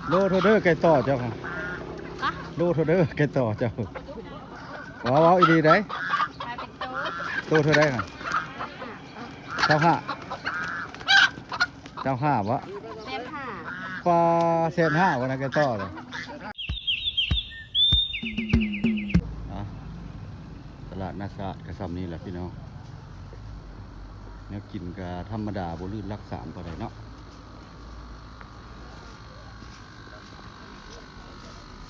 ໂລເທົ່າເດີໄກ່ຕໍ່ເຈົ້າ? ຮະ? ໂລເທົ່າເດີໄກ່ຕໍ່ເຈົ້າ? ເວົ້າ ເວົ້າອີ່ຫຼີໄດ໋. ຂາຍເປັນໂຕ. ໂຕເທົ່າໃດຫັ້ນ? ຊາວຫ້າ. ຊາວຫ້າບໍ? ແສນຫ້າ. ປາ ແສນຫ້າບໍນະ ໄກ່ຕໍ່ເລີຍ. ອ່ະ ຕະຫຼາດໜ້າສະອາດກະຊ່ຳນີ້ແຫຼະພີ່ນ້ອງ. ແນວກິນກະທຳມະດາ ບໍ່ລື່ນລັກສາມປານໃດເນາະ.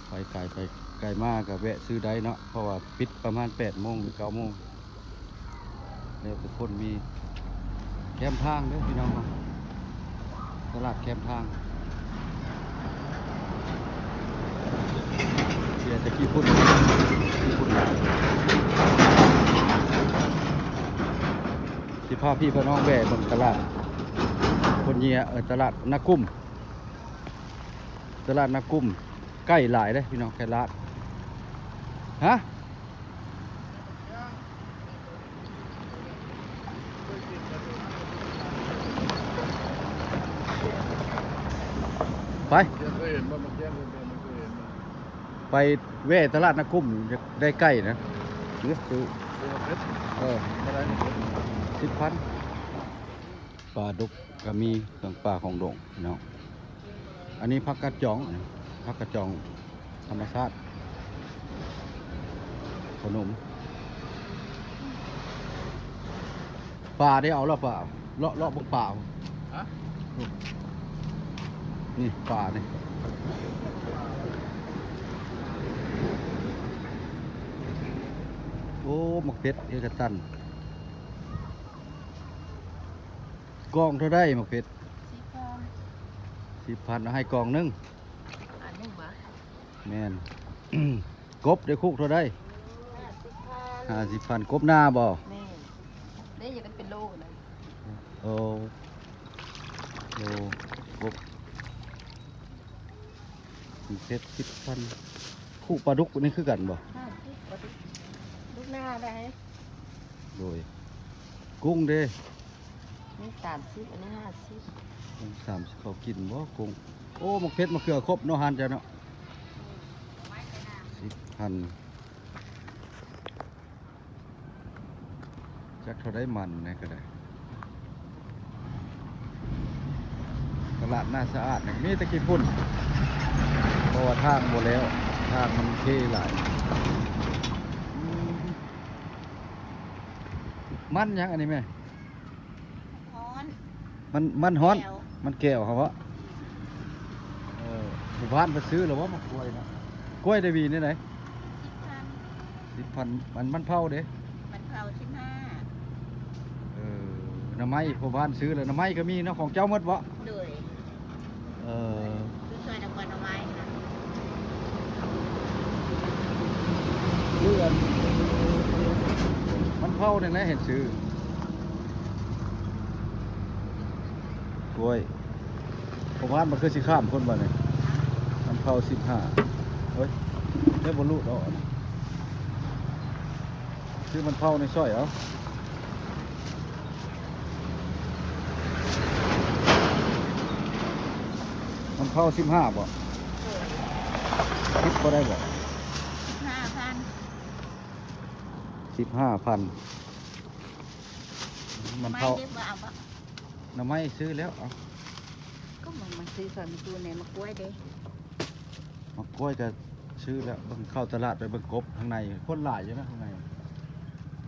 ໄປໄກ ໄປໄກມາກະແວະຊື້ໄດ້ເນາະ ເພາະວ່າປິດປະມານແປດໂມງ ຫຼື ເກົ້າໂມງ ແລ້ວແຕ່ຄົນມີ. ແຄມທາງເດີພີ່ນ້ອງເນາະ ຕະຫຼາດແຄມທາງ. ເສຍແຕ່ຂີ້ຝຸ່ນ ຂີ້ຝຸ່ນຫຼາຍ. ຊິພາພີ່ພານ້ອງແວ່ເບິ່ງຕະຫຼາດຄົນເຍ ເອີ ຕະຫຼາດນາກຸມ. ຕະຫຼາດນາກຸມ ໄກ່ຫຼາຍເດ້ພີ່ນ້ອງ ໄກ່ລາດ. ຮະ? ໄປ ໄປແວ່ຕະຫຼາດນາກຸມ ຢາກໄດ້ໄກ່ນະ. ເອີ ຊິບພັນ. ປາດຸກກະມີ ເຄື່ອງປ່າຂອງດົງພີ່ນ້ອງ. ອັນນີ້ຜັກກາດຈອງ ອັນນີ້ຜັກກາດຈອງທຳມະຊາດ ຂະໜົມ. ປາເດ້ ເອົາລະປາ ເລາະ ເລາະເບິ່ງປາ. ຮະ? ນີ້ປານີ້. ໂອ້ ໝາກເຜັດເອກະຕັນ. ກ່ອງເທົ່າໃດໝາກເຜັດ? ສິບພັນ. ສິບພັນ ເອົາໃຫ້ກ່ອງໜຶ່ງ. ອັນໜຶ່ງຫວາ? ແມ່ນ. ກົບເດ້ ຄຸກເທົ່າໃດ? ຫ້າສິບພັນ. ກົບນາບໍ່? ແມ່ນ. ເດ້ ຢາກໄດ້ເປັນໂລນະ. ໂອ້ ໂລ ກົບ. ເປັດສິບພັນ. ຄຸປາດຸກນີ້ຄືກັນບໍ່? ອ່າ ຄຸປາດຸກ ດຸກນາໄດ້. ໂດຍ. ກຸ້ງເດ້? ນີ້ສາມສິບ ອັນນີ້ຫ້າສິບ. ກຸ້ງສາມສິບ ເຂົາກິນບໍ່ກຸ້ງ? ໂອ້ ໝາກເຜັດມະເຂືອຄົບເນາະ ຮ້ານເຈົ້າເນາະ. ສິບພັນ. ຈັກເທົ່າໃດມັນແດ່ກໍໄດ້. ຕະຫຼາດໜ້າສະອາດນີ້ມີແຕ່ຂີ້ຝຸ່ນ ເພາະວ່າທາງບໍ່ແລ້ວ ທາງມັນເຄຫຼາຍ. ມັນຫຍັງອັນນີ້ແມ່? ຮ້ອນ. ມັນ ມັນຮ້ອນ ແກ້ວ ມັນແກ້ວເຮົາເນາະ. ເອີ ຜູ້ບ້ານເພິ່ນຊື້ແລ້ວບໍ່ ໝາກກ້ວຍນະ? ກ້ວຍໄດ້ຫວີແນວໃດ? ສິບພັນ. ສິບພັນ. ມັນ ມັນເຜົາເດ້? ມັນເຜົາສິບຫ້າ. ເອີ ໜໍ່ໄມ້ ພໍ່ບ້ານຊື້ແລ້ວ. ໜໍ່ໄມ້ກໍມີເນາະ ຂອງເຈົ້າໝົດບໍ່? ໂດຍ. ເອີ ຢູ່ຊ່ວຍນະຄອນໜໍ່ໄມ້ນະ ເລື່ອນ ມັນເຜົານີ້ແຫຼະ ເຫັນຊື່ ກ້ວຍ. ພໍ່ບ້ານມັນຄືຊິຂ້າມພຸ້ນບາດນີ້ ມັນເຜົາສິບຫ້າ. ໂອ້ຍ ໄດ້ບໍ່ລຸດອອກ. ຊື້ມັນເຜົາໃນຊອຍເອົາ. ມັນເຜົາສິບຫ້າບໍ່? ເອີ ສິບບໍ່ໄດ້ບໍ່? ສິບຫ້າພັນ. ສິບຫ້າພັນ. ມັນເຜົາ ໜໍ່ໄມ້ເດ້ບໍ່ເອົາບໍ່? ໜໍ່ໄມ້ຊື້ແລ້ວ. ເອົາ ກໍມັນ ມັນຊື້ຊອຍມື້ກີ້ແດ່. ໝາກກ້ວຍເດ້? ໝາກກ້ວຍກໍຊື້ແລ້ວ. ເບິ່ງເຂົ້າຕະຫຼາດໄປເບິ່ງກົບທາງໃນ ຄົນຫຼາຍຢູ່ນະທາງໃນ.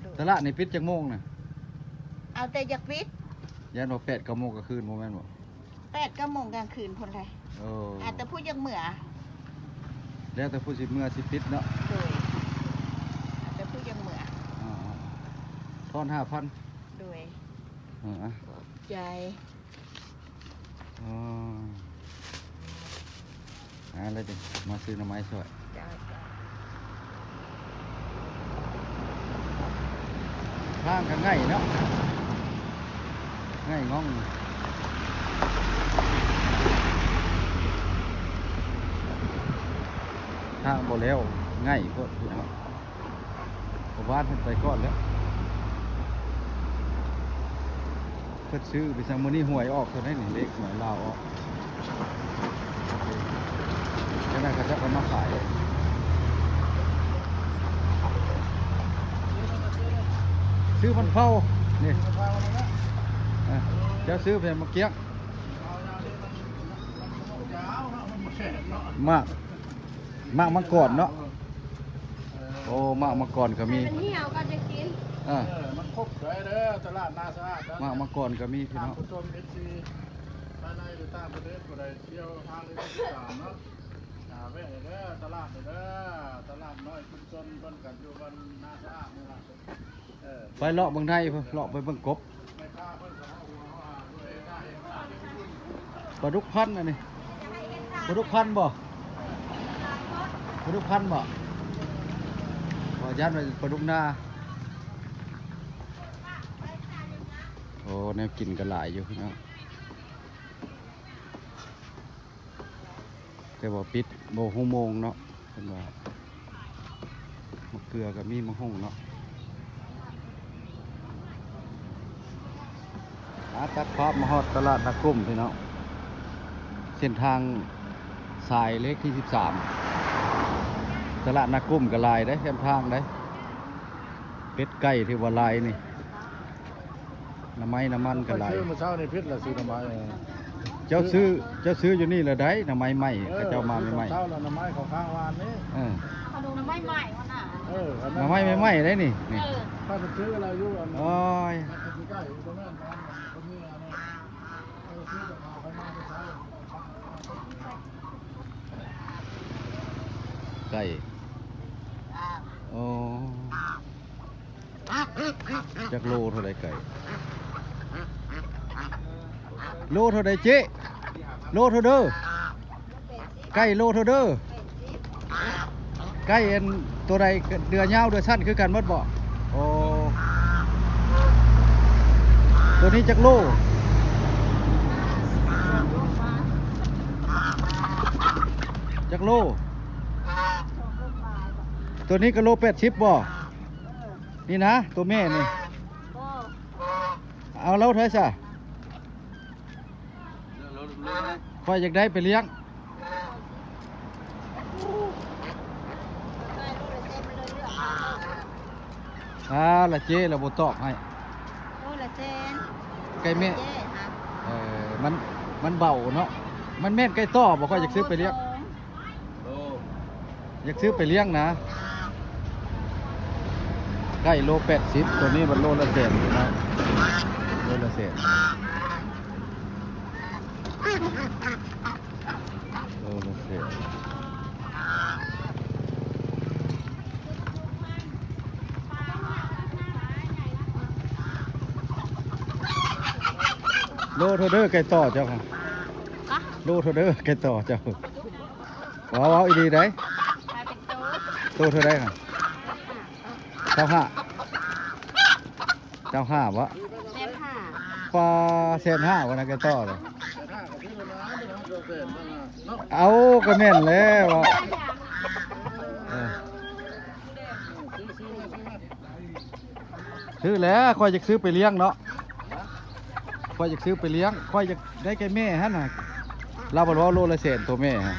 ໂດຍ. ຕະຫຼາດນີ້ປິດຈັກໂມງນະ? ເອົາແຕ່ຢາກປິດ. ຢ້ານວ່າແປດເກົ້າໂມງກາງຄືນບໍ່ແມ່ນບໍ່? ແປດເກົ້າໂມງກາງຄືນພຸ້ນແຫຼະ. ເອີ ອາດແຕ່ຜູ້ຢາກເມືອ. ແລ້ວແຕ່ຜູ້ຊິເມືອຊິປິດເນາະ. ໂດຍ. ອາດແຕ່ຜູ້ຢາກເມືອ. ອໍ ທອນຫ້າພັນ. ໂດຍ. ເອີ ອະ ຂອບໃຈ. ອໍ ອາ ແລ້ວຈັ່ງມາຊື້ໜໍ່ໄມ້ຊ່ອຍ. ເຈົ້າ ເຈົ້າ. ທາງກໍງ່າຍເນາະ ງ່າຍງ່ອງ ທາງບໍ່ແລ້ວ ງ່າຍໂພດພີ່ນ້ອງ. ພໍ່ບ້ານເພິ່ນໄປກ່ອນແລ້ວ ເພິ່ນຊື້ໄປຊັ້ນ. ມື້ນີ້ຫວຍອອກເທົ່າໃດນີ້ ເລກຫວຍລາວອອກ. ມາຂາຍ ຊື້ມັນເຜົານີ້ ເອີ ເຈົ້າຊື້ແຜ່ນໝາກກ້ຽງ ໝາກ ໝາກມັງກອນເນາະ. ໂອ້ ໝາກມັງກອນກໍມີ ມັນຫ່ຽວກໍຈະກິນ ເອີ ເອີ ມັນຄົບໄດ້ເດີ ຕະຫຼາດນາສະອາດນະ ໝາກມັງກອນກໍມີພີ່ນ້ອງ ທ່ານຜູ້ຊົມ ເອັຟຊີ ພາຍໃນ ຫຼື ຕ່າງປະເທດ ຜູ້ໃດທ່ຽວທາງເລກທີສິບສາມເນາະ ອ່າ ແວະເດີ ຕະຫຼາດເດີ ຕະຫຼາດນ້ອຍຊຸມຊົນເພິ່ນກໍຢູ່ບ້ານນາສະອາດນີ້ລະ ເອີ ໄປເລາະເບິ່ງໃນພຸ້ນ ເລາະໄປເບິ່ງກົບ ປາດຸກພັນ ອັນນີ້ ປາດຸກພັນບໍ່? ປາດຸກພັນບໍ່? ບໍ່ ຢ້ານວ່າປາດຸກນາ. ໂອ້ ແນວກິນກໍຫຼາຍຢູ່ເນາະ ແຕ່ວ່າປິດບໍ່ຮູ້ໂມງເນາະ ເພິ່ນວ່າ ໝາກເກືອກໍມີ ໝາກຫຸ່ງເນາະ. ອາ ຕັດພາບມາຮອດຕະຫຼາດນາກຸ້ມພີ່ນ້ອງ ເສັ້ນທາງສາຍເລກທີສິບສາມ ຕະຫຼາດນາກຸ້ມກໍຫຼາຍເດ້ ແຄມທາງເດ້ ເປັດໄກ່ຖືວ່າຫຼາຍນີ້. ໜໍ່ໄມ້ໜໍ່ມັນກໍຫຼາຍ ຂ້ອຍຊື້ມື້ເຊົ້ານີ້ຜິດລະ ຊື້ໜໍ່ໄມ້ ເຈົ້າຊື້ ເຈົ້າຊື້ຢູ່ນີ້ລະໄດ້ ໜໍ່ໄມ້ໃໝ່ ເອີ ເຂົາເຈົ້າມາໃໝ່ໆ ຊື້ຕອນເຊົ້າລະ ໜໍ່ໄມ້ເຂົາຄ້າງວານນີ້ ເອີ ໜໍ່ໄມ້ໃໝ່ຫັ້ນນະ ເອີ ໜໍ່ໄມ້ໃໝ່ໆ ໄດ້ນີ້ ນີ້ ເອີ ຂ້ອຍໄປຊື້ລະຢູ່ອັນ ໂອ້ຍ ໃກ້ໆ ບໍ່ແມ່ນ ຄົນນີ້ອັນນີ້ ເອີ ຊື້ແຕ່ເຂົາ ຂ້ອຍມາແຕ່ເຊົ້າ ໄກ່ ໂອ້ ຈັກໂລເທົ່າໃດໄກ່? ໂລເທົ່າໃດເຈ້? ໂລເທົ່າເດີ? ໄກ່ໂລເທົ່າເດີ? ໄກ່ອັນໂຕໃດ ເດືອຍາວເດືອຍສັ້ນຄືກັນໝົດບໍ່? ໂອ້ ໂຕນີ້ຈັກໂລ? ຈັກໂລ? ໂຕນີ້ກໍໂລແປດສິບບໍ່? ນີ້ນະ ໂຕແມ່ນີ້ ບໍ່ ເອົາລາວເທົ່າໃດຊະ? ຂ້ອຍຢາກໄດ້ໄປລ້ຽງ ອາ ລະເຈ້ລະບໍ່ຕອບໃຫ້ ໂລລະແສນ ໄກ່ແມ່ ເອີ ມັນ ມັນເບົາເນາະ ມັນແມ່ນໄກ່ຕໍ່ບໍ່? ຂ້ອຍຢາກຊື້ໄປລ້ຽງ ໂລ ຢາກຊື້ໄປລ້ຽງນະ ໄກ່ໂລແປດສິບ ໂຕນີ້ມັນໂລລະແສນເນາະ ໂລລະແສນ ໂລລະແສນ ໂລເທົ່າເດີ ໄກ່ຕໍ່ເຈົ້າ ຮະ? ໂລເທົ່າເດີ ໄກ່ຕໍ່ເຈົ້າ? ເວົ້າ ເວົ້າອີ່ຫຼີໃດ໋ ຂາຍເປັນໂຕ ໂຕເທົ່າໃດຫະ? ຊາວຫ້າ ຊາວຫ້າບໍ? ແສນຫ້າ ປາ ແສນຫ້າ ວ່ານັ້ນກໍຕໍ່ເລີຍ ເອົາ ກໍແມ່ນແລ້ວ ເອີ ຊື້ແຫຼະ ຂ້ອຍຢາກຊື້ໄປລ້ຽງເນາະ ຂ້ອຍຢາກຊື້ໄປລ້ຽງ ຂ້ອຍຢາກໄດ້ແກ່ແມ່ຫັ້ນນະ ລາວເວົ້າໂລລະແສນໂຕແມ່ຫັ້ນ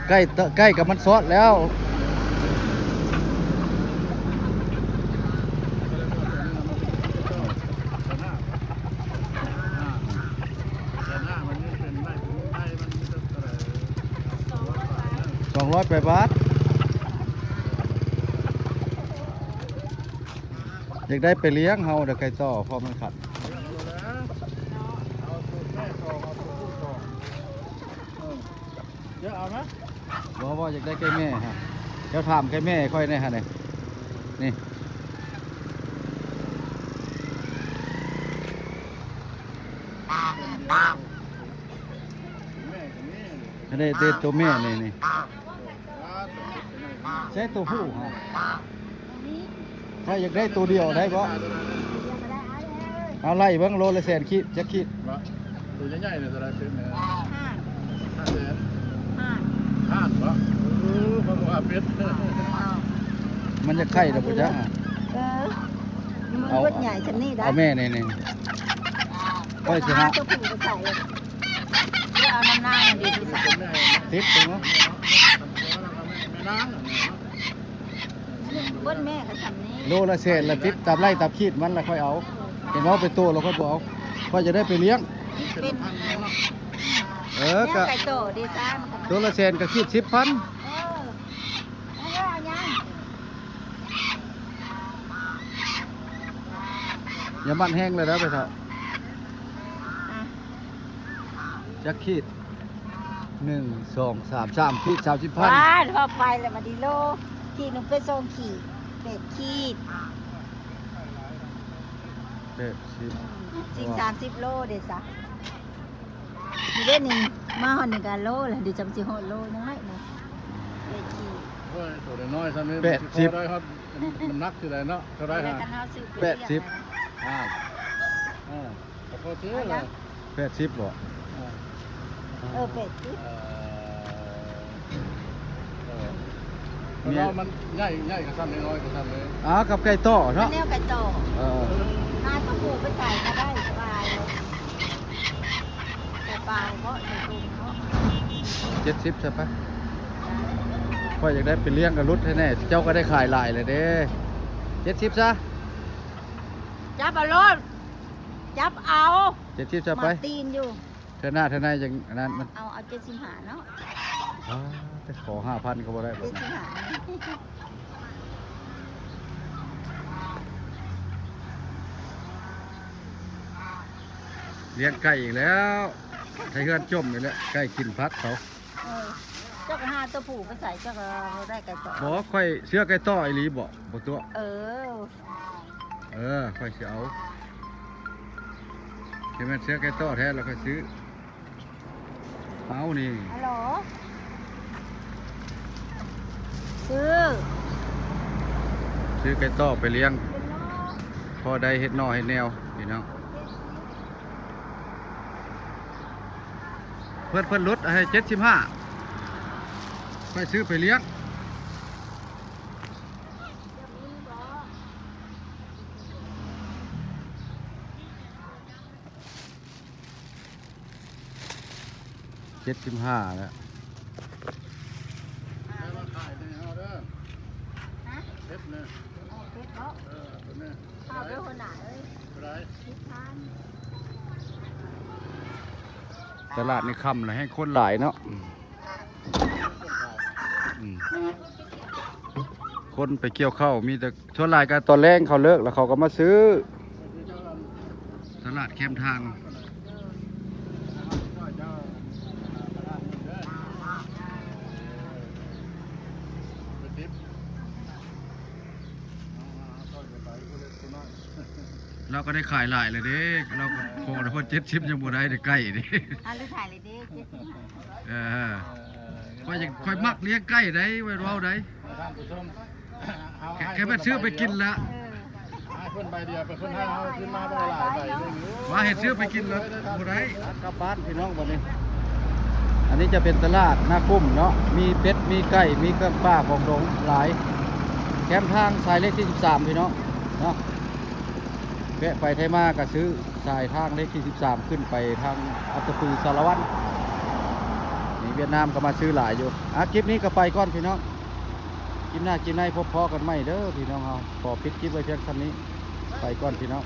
ໃກ້ ໃກ້ກັບມັນຊອດແລ້ວ ສອງຮ້ອຍປາຍບາດ ຢາກໄດ້ໄປລ້ຽງເຮົາ ດຽວໄກ່ຕໍ່ ເພາະມັນຂັດ ເອີ ເອົາມາ ບໍ່ ບໍ່ ຢາກໄດ້ໄກ່ແມ່ຮະ ເຈົ້າຖາມໄກ່ແມ່ຂ້ອຍແດ່ຮະ ນີ້ ນີ້ ອັນນີ້ ໂຕແມ່ນີ້ ນີ້ ໃຊ້ໂຕຜູ້ຮະ ຂ້ອຍຢາກໄດ້ໂຕດຽວໄດ້ບໍ່? ເອົາໄລ່ເບິ່ງໂລລະແສນກີບ ຈັກກີບ? ໂຕໃຫຍ່ໆນີ້ເທົ່າໃດ? ເປັນ ຫ້າ ຫ້າແສນ ຫ້າ ຫ້າບໍ? ເອີ ເພາະວ່າເປັນ ມັນຢາກໄຂ່ແລ້ວບໍ່ຈັກ ເອີ ມັນເບິດໃຫຍ່ຊັ້ນນີ້ໄດ໋ ເອົາແມ່ນີ້ ນີ້ ຂ້ອຍຊິຫາ ໂຕຜູ້ໄປໃສ່ ເອົານ້ຳນາງມັນດີທີ່ສຸດ. ຕິດຕົງເນາະ ແມ່ນາງ ອັນນີ້ເບິ່ງແມ່ກໍຊ່ຳນີ້ ໂລລະແສນລະ ຕິດຕາມໄລ່ຕາມຂີດມັນລະຄ່ອຍເອົາ. ເຫັນວ່າເປັນໂຕລະຄ່ອຍບໍ່ເອົາ ຂ້ອຍຈະໄດ້ໄປລ້ຽງ ເປັນ ເອີ ແນວ ກະ ໄກ່ໂຕເດຊາ ມັນກໍ ໂຕລະແສນກໍຂີດສິບພັນ. ເອີ ເອົາເດີ ເອົາຫຍັງ? ຢ່າມັດແຮງເລີຍເດີ ໄປເຖົ້າ. ອ່ະ ຈັກຂີດ? ໜຶ່ງ ສອງ ສາມ ສາມຂີດ ສາມສິບພັນ. ວ້າ ພໍໄປແລ້ວບັດນີ້ໂລ ຂີດໜຶ່ງເປັນສອງຂີດ ແປດຂີດ ແປດສິບ ອືມ ຈິງ ສາມສິບໂລເດຊະ. ນີ້ເດ້ນີ້ ມາຮອດນີ້ກໍໂລແລ້ວ ເດ ຈຳຊິຮອດໂລຍັງໄດ້ນີ້ ແປດຂີດ. ໂອ້ຍ ໂຕນ້ອຍໆຊ່ຳນີ້ ແປດສິບ ມັນຊິພໍໄດ້ຮອດ ມັນໜັກຊິໄດ້ເນາະ ເທົ່າໃດຫາ? ຄັນເຮົາຊື້ໄປລ້ຽງ ແປດສິບ ອ່າ ເອີ ກໍພໍຊື້ແລ້ວ ແປດສິບບໍ່? ເອີ ເອີ ແປດສິບ ເອີ ເອີ ເພາະວ່າມັນໃຫຍ່ ໃຫຍ່ກໍຊ່ຳ ນ້ອຍກໍຊ່ຳເລີຍ. ອ່າ ກັບໄກ່ຕໍ່ເນາະ ແນວໄກ່ຕໍ່ ເອີ ຫາຕົວຜູ້ໄປໃສ່ກໍໄດ້ ສະບາຍ. ໃສ່ປາເບາະ ໃສ່ໂຕເບາະ ເຈັດສິບຊະໄປ. ຂ້ອຍຢາກໄດ້ໄປລ້ຽງກະຫຼຸດໃຫ້ແດ່ ເຈົ້າກໍໄດ້ຂາຍຫຼາຍແລ້ວເດ້. ເຈັດສິບຊະ ຈັບເອົາໂລດ ຈັບເອົາ ເຈັດສິບຊະໄປ. ໝາກຕີນຢູ່ ເທື່ອໜ້າເທື່ອໃນຈັ່ງອັນນັ້ນມັນ ເອົາ ເອົາເຈັດສິບຫ້າເນາະ. ອ້າ ແຕ່ຂໍຫ້າພັນກໍບໍ່ໄດ້ ເຈັດສິບຫ້າ ລ້ຽງໄກ່ອີກແລ້ວ ໃຫ້ເຮືອນຈົ່ມນີ້ແຫຼະ ໄກ່ກິນຜັກເຂົາ. ເອີ ເຈົ້າກໍຫາຕົວຜູ້ໄປໃສ່ ເຈົ້າກໍບໍ່ໄດ້ໄກ່ຕໍ່. ບໍ່ ຂ້ອຍເຊື້ອໄກ່ຕໍ່ອີ່ຫຼີບໍ? ບໍ່ຕົວະ ເອີ ເອີ ຂ້ອຍຊິເອົາ ຄັນແມ່ນເຊື້ອໄກ່ຕໍ່ແທ້ລະຂ້ອຍຊື້. ເອົານີ້ ຮັລໂຫຼ ຊື້ ຊື້ໄກ່ຕໍ່ໄປລ້ຽງ ພໍໄດ້ເຮັດໜໍ່ເຮັດແນວພີ່ນ້ອງ. ເພິ່ນ ເພິ່ນຫຼຸດໃຫ້ເຈັດສິບຫ້າ ຂ້ອຍຊື້ໄປລ້ຽງ. ເຈັດສິບຫ້າແລ້ວ ແມ່ນວ່າຂາຍໃຫ້ເຮົາເດີ ຮະ? ເປັດນະ ເອົາເປັດເນາະ ເອີ ເອົາເປັດນະ ເອົາເດີຫົວໜ້າເອີຍ ເທົ່າໃດ? ສິບພັນ. ຕະຫຼາດໃນຄ່ຳລະແຮ່ງຄົນຫຼາຍເນາະ. ອືມ ຄົນໄປກ່ຽວເຂົ້າ ມີແຕ່ ສ່ວນຫຼາຍກໍຕອນແລງເຂົາເລີກແລ້ວເຂົາກໍມາຊື້. ຕະຫຼາດແຄມທາງ ລາວກໍໄດ້ຂາຍຫຼາຍແລ້ວເດ້ ລາວກໍຂໍແຕ່ເພິ່ນເຈັດສິບ ຍັງບໍ່ໄດ້ເດ້ ໄກ່ເດ້. ອ່າ ຫຼືຂາຍເລີຍເດ້ ເຈັດສິບຫ້າ. ເອີ ຂ້ອຍຢາກ ຂ້ອຍມັກລ້ຽງໄກ່ໃດ໋ ເວົ້າ ເວົ້າໃດ໋ ທ່ານຜູ້ຊົມ ແຄ່ ແຄ່ແມ່ນຊື້ໄປກິນລະ ເອີ ໃຫ້ເພິ່ນໃບດຽວ ໄປເພິ່ນໃຫ້ເຮົາຂຶ້ນມາບໍ່ຫຼາຍໃບເດ້. ວ່າໃຫ້ຊື້ໄປກິນລະບໍ່ໄດ້ ກັບບ້ານພີ່ນ້ອງບັດນີ້. ອັນນີ້ຈະເປັນຕະຫຼາດນາກຸ້ມເນາະ ມີເປັດ ມີໄກ່ ມີເຄື່ອງປ່າຂອງດົງຫຼາຍ ແຄມທາງສາຍເລກທີສິບສາມ ພີ່ນ້ອງເນາະ. ແວະໄປໄທມາກໍຊື້ສາຍທາງເລກທີສິບສາມ ຂຶ້ນໄປທາງອັດຕະປື ສາລະວັນ ນີ້ຫວຽດນາມກໍມາຊື້ຫຼາຍຢູ່. ອ່ະ ຄລິບນີ້ກໍໄປກ່ອນພີ່ນ້ອງ ຄລິບໜ້າຄລິບໃນພົບພໍ້ກັນໃໝ່ເດີພີ່ນ້ອງເຮົາ. ຂໍປິດຄລິບໄວ້ພຽງສ່ຳນີ້ ໄປກ່ອນພີ່ນ້ອງ.